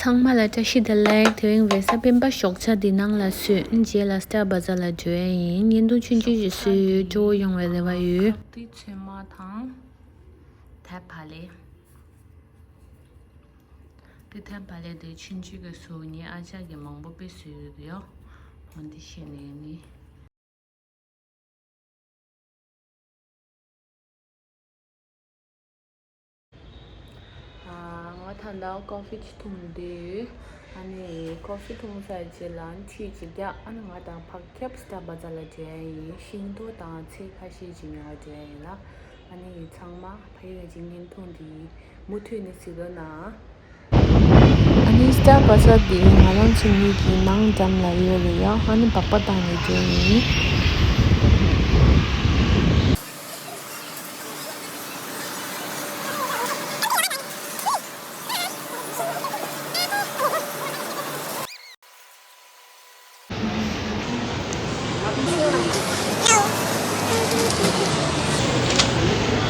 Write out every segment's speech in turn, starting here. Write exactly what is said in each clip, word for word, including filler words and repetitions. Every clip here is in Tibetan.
ཚང་མ་ལ་བཀྲ་ཤིས་བདེ་ལེགས། དེ་རིང་རེས་གཟའ་སྤེན་པ་ཞོགས་ཇ་འདི་ནང་ལ་བཟོས། རྗེས་ལ་སྟར་བ་ཛར་ལ་འགྲོ་ཡ་ཡིན། བརྙན་ཐུང་ཆུང་ཆུང་ཞིག་བཟོས་ཡོད། སྤྲོ་བོ་ཡོང་བའི་རེ་བ་ཡོད། ཏི་ཚོད་མ་དང་། ཐལ་བ་ལེ། ཏི་ཐལ་བ་ལེ་དེ་ཆུང་ཆུང་གི་བཟོས། ངའི་ཨ་ཅག་གིས་མང་པོ་དཔེ་བཟོས་ཡོད་ཡོ། འོ་འདི་བཤད་ནས་ནི། ང་ད་ལྟ་ཀོ་ཕི་ཅིག་འཐུང་བསྡད་ཡོད། ཨ་ནི་ཀོ་ཕི་འཐུང་ཚར་རྗེས་ལ་ཁྲིད་ཅིག་རྒྱག་ཨ་ནི་ང་དང་ཕར་ཁྱབ་སྟར་བ་ཛར་ལ་འགྲོ་ཡ་ཡིན། ཤིང་ཏོག་དང་ཚལ་ཁ་ཤས་ཅིག་ཉོ་བར་འགྲོ་ཡ་ཡིན་ལ། ཨ་ནི་ཚང་མ་ཕ་གི་རང་གི་བརྙན་ཐུང་འདི་མུ་མཐུད་ནས་གཟིགས་རོགས་གནང་། ཨ་ནི་སྟར་བ་ཛར་འདི་ང་རང་ཚོ་གཉིས་ཀྱི་ནང་འགྲམ་ལ་ཡོད་རེད་ཡ། ཨ་ནི་སྦག་སྦག་བཏང་ནས་འགྲོ་ཡིན།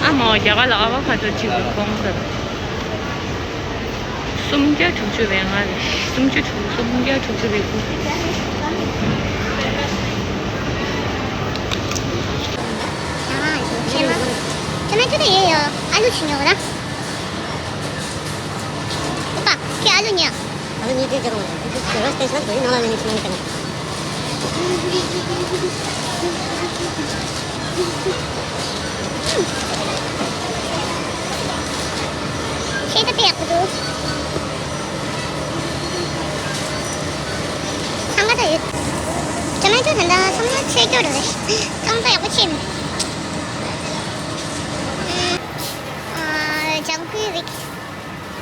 ཨ་མ་རྒྱ་གར་ལ་ཨ་བ་ཁ་ཏོ་གཅིག་གི་གོང་ཟེར། སུམ་བརྒྱ་དྲུག་ཅུ་རེད། ང་རེད། སུམ་ཅུ་དྲུག་སུམ་བརྒྱ་དྲུག་ཅུ་རེད། ཨ་ཡོ་ཆེ་མ། ཆེ་མ་ཅི་ད་ཡོད་ཡོ། ཨ་ལུ་ཞིག་ཉོ་ར། ཨོ་པ་ཁྱོད་ཨ་ལུ་ཉོ། ཨ་ལུ་ཉོས་དེ་ཅི་རུང་། དེ་ཅི་རུང་སྤེ་ཤལ་དེ་ནང་ལ་ལེན་ནས་ཕྱི་ནང་ལ་ཁྱེར་ན། ཤེས་ད་དཔེ་ཡག་པོ་འདུག་ཚང་མ་ད་ཡོད། ཊོ་མེ་ཊོ་ད་ལྟ་ཚང་མ་ཚོས་སྐྱོ་རུ་རེད། ཚང་མ་ད་ཡག་པོ་ཕྱིན། ཨ། ལྗང་ཁུའི་རིགས།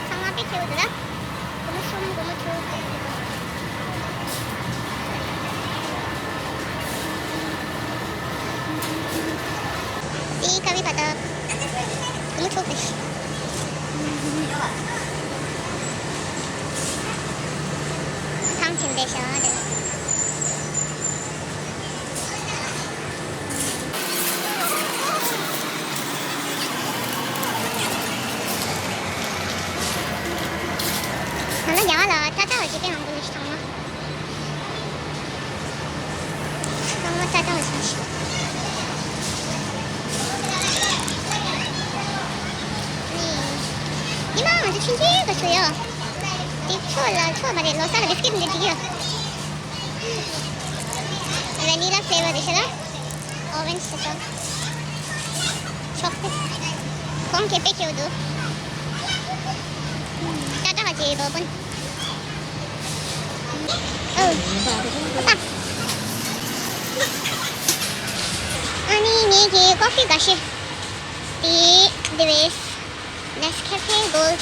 ཚང་མ་དཔེ་ཁེ་པོ་འདུག་ད། སྒོར་མོ་གསུམ། སྒོར་མོ་དྲུག་དེའི་ཀ་བའི་བ་ད། སྒོར་མོ་དྲུག་རེད། ཐང་ཆེན་པོ་ཞིག་རེད། ད་ལྟ་རྒྱ་གར་ལ་ཏ་ཏ་བ་ཇེ་ཏེ་མང་པོ་ཡོད་ཤག་ཚང་མ། ཚང་མ་ཏ་ཏ་བ་ཇེ་ཏེ། ཉི་མ་ང་ཚོ་ཆུང་ཆུང་ག་ཚོད་ཡོད། དེ་ཚོ་ལ་ཚོ་མ་རེད། ལོ་གསར་ལ་བི་སི་ཀིཊ་འདི་འགྲིག་ཡོད། ཝེ་ནི་ལ་ཕི་ལེ་ཝར་རེད་ཤག་ལ། ཨོ་རེན་ཇི་དེ་ཚོ། ཆོག་གི། གོང་ཁེ་པེ་ཁེའུ་འདུག་ཏ་ཏ་ཧ་ཅེ་བོ་པོན། ཨོ། ཨ་ནི་ངེད་ཀྱི་ཀོ་ཕི་འགའ་ཤས་དེ་འདི་བས། Nescafe Gold།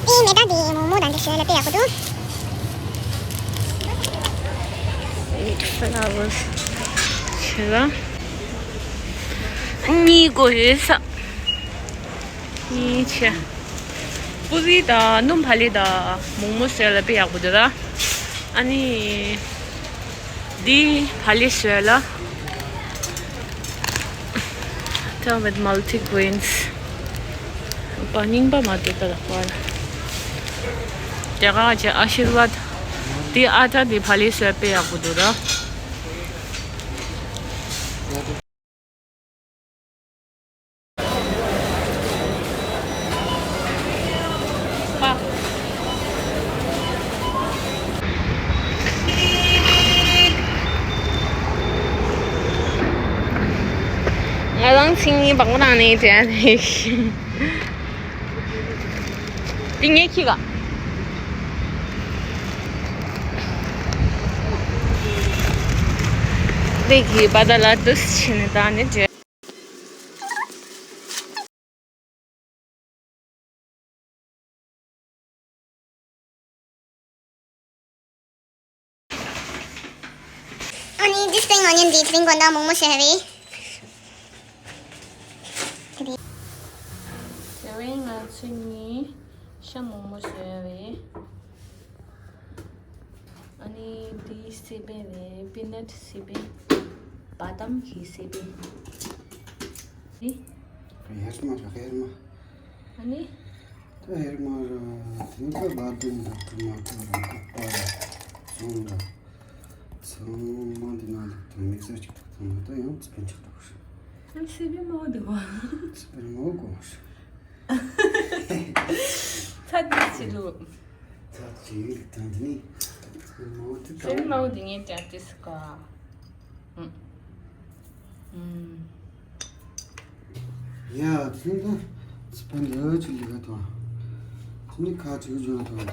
དེའི་མེ་ཏ་དེའི་མོག་མོག་དང་དེ་ཞོལ་ལ་དཔེ་ཡག་པོ་འདུག Eight flowers. ཆེ་ལ། གཉིས་དགོས་ཡོད་ས། གཉིས་ཆེ། པུ་རི་དང་སྣུམ་བག་ལེབ་དང་མོག་མོག་ཟེར་ལ་དཔེ་ཡག་པོ་འདུག་ད། ཨ་ནི། འདི་བག་ལེབ་བཟོས་ལ། Tell with multi grains. པ་རྙིང་པ་མ་འདུག་ད་ལག་པར། དེ་ག་ཅེ་ཨ་ཤིར་ཝཱད། འདི་ཨ་ཊ་འདི་བག་ལེབ་བཟོས་དཔེ་ཡག་པོ་འདུག་ད། ང་རང་ཚིག་གཉིས་བག་མ་བཏང་ནས་བྲལ་ནས། འདི་ངས་ཁྱི་ག་ལས་ཀྱི་པ་ད་ལ་དུ་ཕྱིན་ནས་བཏང་ནས་བྲལ། ཨ་ནི་འདི་སྟེང་ང་ཉིན་འདི་དེ་རིང་དགོང་དག་མོག་མོག་བཟོས་རེད། དེ་རིང་ང་ཚོ་གཉིས་ ཤ་མོག་མོག་བཟོས་རེད། ཨ་ནི་དེ་སི་པན་རེད། པི་ནཊ་སི་པན། བ་དམ་གྱི་སི་པན། ཨི། ཧེར་མ་ར་ཧེར་མ། ཨ་ནི། ད་ཧེར་མ་ར་དེ་ནི་ད་བ་དམ་ར་ཊོ་མ་ཊོ་ར་ཀོ་པ་ར་ཚོང་ར། ཚང་མ་འདི་ནང་ལ་དང་མིག་སར་ཅིག་ཐུག་ཚང་མ་ད་ཡང་སི་པན་ཆགས་འགྲོ་གི་རེད། ཨ་སི་པན་མོག་འདུག་ག་སི་པན་མོག་གོ་མ་རེད། ཚ་དེ་ཕྱི་ལུགས། ཚ་ཅིག་ད་འདི་ནི་མོག་དེ་ཚེ་རིང་མོག་དེ་ངས་དྲན་ཏེ་སི་ཀ་ཨུམ། ཨུམ། ཡ་ཚུན་ད་སི་པན་འདི་ཅི་ལི་ག་དང་། ཚུན་ནི་ཁ་ཅིག་བྱུང་དང་ད།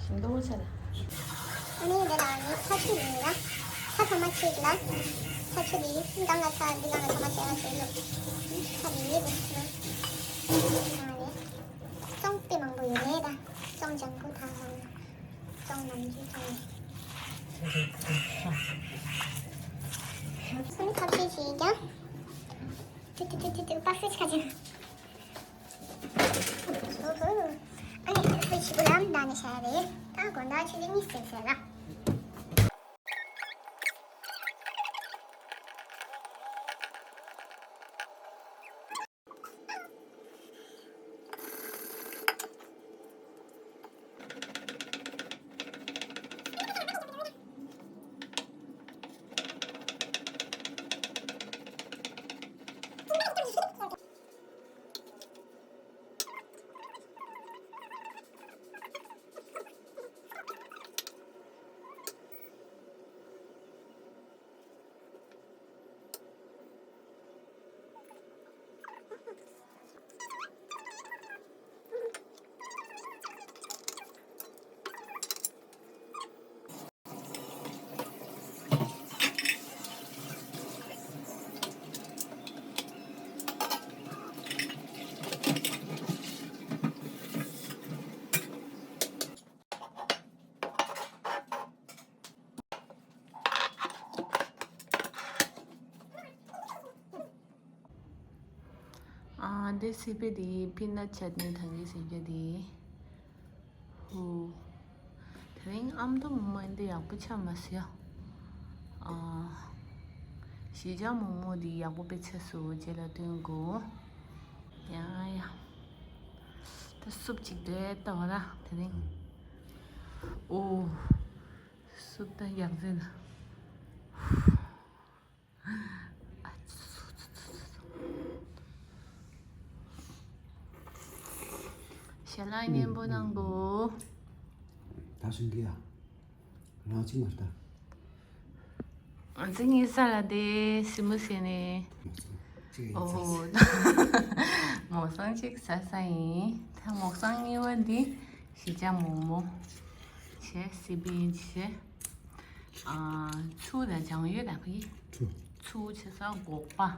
ཞིམ་མདོག་ཆ་ལ། ཨ་ནི་འདི་ལ་ངས་ཚྭ་ཆུ་ཡིན་ལ། ཚྭ་ཐ་མ་ཆུ་ལ། ཚྭ་ཆུ་འདི་སྒང་ལ་ཚྭ་འདི་སྒང་ལ་ཚྭ་མ་ཆུ་ལ་ཆུ་ལ། ཚྭ་འདི་ཡིན་ལ། ཨ་ནི་ཙོང་དཔེ་མང་པོ་ཡོད་རེད་ད། ཙོང་ལྗང་ཁུ་དང་ཙོང་ནམ་རྒྱུན་ཙོང་། ཚྭ་ནི་ཐབས་ཤེས་བྱེད་ཀྱང་། ཏི་ཏི་ཏི་ཏི་ཏི་པ་སེ་ཆ་ཅན། ཨ་ནི་ཚོས་ཕྱི་པོ་ལམ་བདག་ནི་བྱ་ཡ་རེད། ད་དགོང་དག་ཆུ་ཚོད་གཉིས་ཟིན་ཟེར་ལ། ཨ། འདི་སི་པན་དེ་པི་ནཊ་ཆ་ནི་ཐང་གི་ཟེར་རྒྱུ་དེ། ཧུ། དེ་རིང་ཨ་མདོ་མོག་མོག་འདི་ཡག་པོ་ཆགས་མ་སོང་། ཨ། གཞིས་ཆགས་མོག་མོག་འདི་ཡག་པོ་དཔེ་ཆགས་སོང་། རྗེས་ལ་སྟོན་དགོས། ཡ་ཡ། ད་སུབ་ཅིག་འདྲེ་ལྟ་བ་ལ་དེ་རིང་། ཨོ། སུབ་ད་ཡག་ཟིན། ཞལ་ལག་སྙན་པོ་གནང་གོ། ད་ཤིང་གི་ཡ། རང་ཅི་མ་ལྟ། ང་ཚོ་གཉིས་ས་ལ་དེ་སི་མུ་ཟེར་ནས། ཨོ། མོག་སང་གཅིག་ཟ་ས་ཡིན། ད་མོག་སང་གཉིས་པ་འདི་གཞིས་ཆགས་མོག་མོག་བྱས། སི་པན་བྱས། ཨ། ཆུ་དང་ལྗང་ཡོད་ལ་ཕི། ཆུ། ཆུ་བྱས་ས་སྒོག་པ།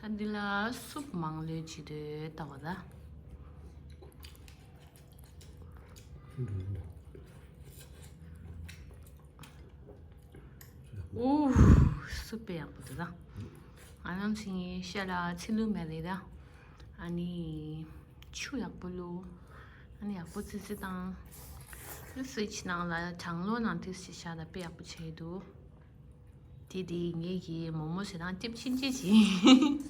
ད་འདི་ལ་སུབ་མང་ལོས་བྱེད་འདོད་ལྟ་བ་ད། ཨུ། སུབ་དཔེ་ཡག་པོ་འདུག་ད། ང་རང་ཚོའི་ཤ་ལ་ཚི་ལུ་མེད་རེད་ད། ཨ་ནི། ཆུ་ཡག་པོ་བླུགས། ཨ་ནི་ཡག་པོ་ཙི་ཙི་བཏང་། ཨ་ནི་ཕི་རི་ཇི་ནང་ལ་གྲང་གློག་ནང་དུ་ཞིག་བཞག་ད་དཔེ་ཡག་པོ་བྱས་འདུག་དེ་དེ་ངེད་ཀྱི་མོག་མོག་བྱེད་སྟངས་ལྟེབ་ཕྱིན་ཆད་ཅིག